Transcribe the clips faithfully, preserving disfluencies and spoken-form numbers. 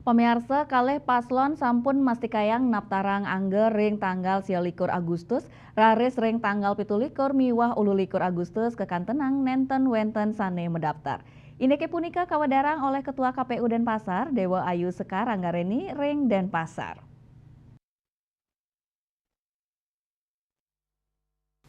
Pamiarsa, kalih paslon sampun mastikayang naptarang angga ring tanggal sia likur Agustus, raris ring tanggal pitu likur miwah ulu likur Agustus kakantenang nenten wenten sane madaptar. Indike punika kawedarang oleh Ketua K P U Denpasar, Dewa Ayu Sekar Anggareni ring Denpasar.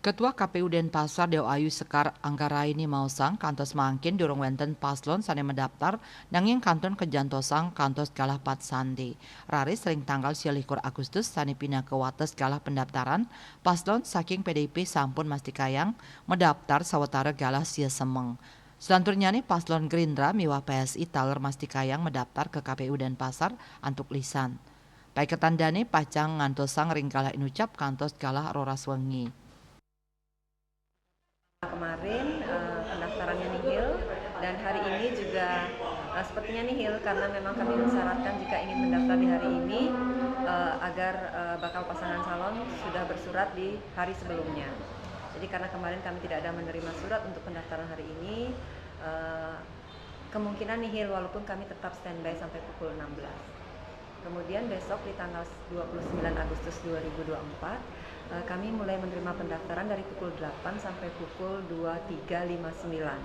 Ketua K P U Denpasar, Dewa Ayu Sekar Anggaraini maosang, kantos mangkin durung wenten paslon sane madaptar, nanging kantun kajantosang kantos galah pat sandi. Raris ring tanggal sia likur Agustus sane pinaka wates galah pendaftaran, paslon saking P D I P sampun mastikayang madaptar sawatara galah sia semeng. Salanturnyane paslon Gerindra miwah P S I taler mastikayang madaptar ka K P U Denpasar antuk lisan. Paiketan dane pacang ngantosang ring galah inucap kantos galah roras wengi. Kemarin, eh, pendaftarannya nihil, dan hari ini juga, eh, sepertinya nihil karena memang kami mensyaratkan jika ingin mendaftar di hari ini, eh, agar, eh, bakal pasangan calon sudah bersurat di hari sebelumnya. Jadi karena kemarin kami tidak ada menerima surat untuk pendaftaran hari ini, eh, kemungkinan nihil walaupun kami tetap standby sampai pukul enam belas. Kemudian besok di tanggal dua puluh sembilan Agustus dua ribu dua puluh empat, eh, kami mulai menerima pendaftaran dari pukul delapan sampai pukul dua tiga lima sembilan.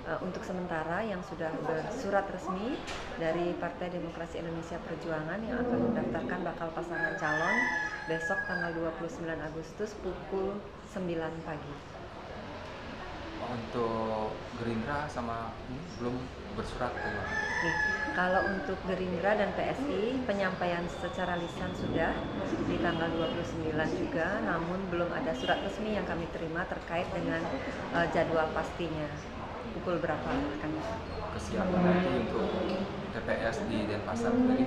Eh, untuk sementara yang sudah bersurat resmi dari Partai Demokrasi Indonesia Perjuangan yang akan mendaftarkan bakal pasangan calon besok tanggal dua puluh sembilan Agustus pukul sembilan pagi. Untuk Gerindra sama ini belum bersurat, bagaimana? Oke, kalau untuk Gerindra dan P S I, penyampaian secara lisan sudah di tanggal dua puluh sembilan juga, namun belum ada surat resmi yang kami terima terkait dengan, eh, jadwal pastinya pukul berapa akan. Kesiapan nanti untuk T P S di Denpasar sendiri?